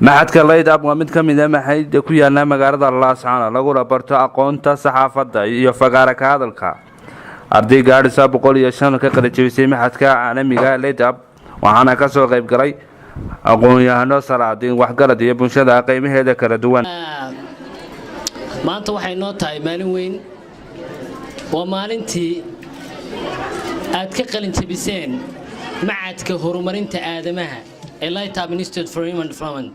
Machadka Light Up waa mid ka mid ah machadyada ku yaala magaalada Laascaanood, laguna barto aqoonta saxaafadda iyo fagaara ka hadalka. Arday gaadhisa 105 ka qalinjabisay machadka caalamiga Light Up, waxaana kasoo qayb galay aqoon-yahano, salaadiin, waxgarad iyo bulshada qiimaheeda kala duwan. Maanta waxay noo tahay maalin weyn. Waa maalintii aad ka qalinjabiseen Machadka Horumarinta Aadamaha ee Light Up Institute for Human Development.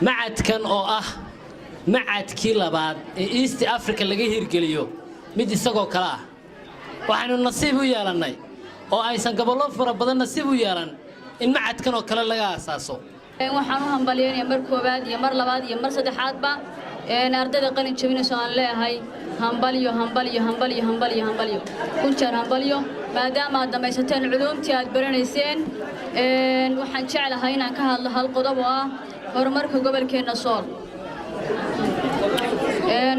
Machadkan oo ah machadkii labaad ee East Africa laga hirgeliyo mid isagoo kale ah, waxaynu nasiib u yeelannay oo aysan gobollo fara badan nasiib u yeelan in machadkan oo kale laga aasaaso. Waxaan u hambalyaynaya mar koowaad iyo mar labaad iyo mar saddexaadba ardayda qalin jabinayso. Aan leeyahay hambalyo, hambalyo, hambalyo, hambalyo, hambalyo, kun jeer hambalyo, maadaama aad dhammaysateen culuumtii aad baranayseen. Waxaan jeclahay inaan ka hadlo hal qodob oo ah horumarka gobolkeenna Sool.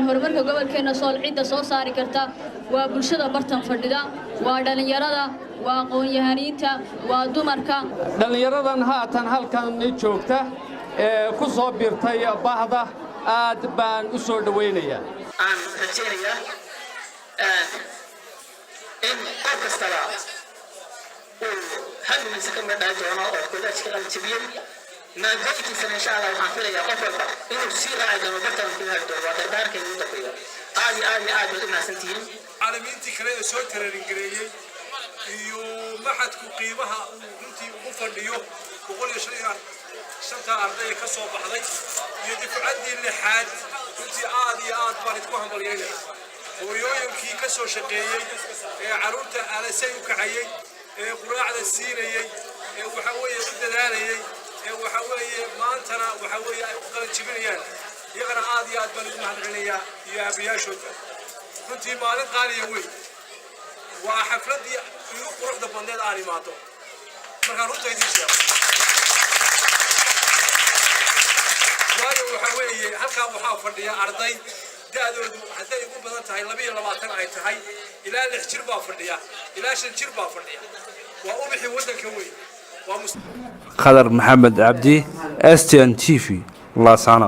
Horumarka gobolkeenna Sool cidda soo saari karta waa bulshada bartan fadhida, waa dhallinyarada, waa aqoon-yahaniinta, waa dumarka. Dhallinyaradan haatan halkan joogta ee ku soo biirtay bahda, aad baan u soo dhowaynayaa. Aan rajaynayaa in qof kastaba uu hamigiisa ka midhayn doono oo kollaajka qalinjabiyey maadooyinkiisana. Insha Allah, waxaan filayaa qof walba inuu sii raaci doono, bartan ku hagi doono. Waa dardaarkayga ugu dambeeya. Aad iyo aad iyo aad baad u mahadsantihiin. Macallimiintii kale ee soo training gareeyey iyo machadku qiimaha uu runtii ugu fadhiyo 155-ta ardayga ka soo baxday iyo difcaddii lixaad, runtii aad iyo aad baan idinku hambalyaynaya. Hooyooyinkii ka soo shaqeeyey ee carruurta alasay u kacayey, ee quraacda siinayey, ee waxa weeye u dadaalayey, ee waxa weeye maantana waxa weeye ay u qalin jebinayaan, iyagana aad iyo aad baan ugu mahadcelinayaa iyo aabayaashoodba. Runtii maalin qaaliya wey. Waa xafladdii igu quruxda badneed aan imaado markaan runta idiin sheego, waayo waxa weeye halkaa waxaa fadhiya arday da'doodu hadday ugu badan tahay 22 ay tahay, ilaa 6 jir baa fadhiya, ilaa 5 jir baa fadhiya. Waa ubixii waddanka wey. Waa Khadar Maxamed Cabdi, STN TV, Laascaanood.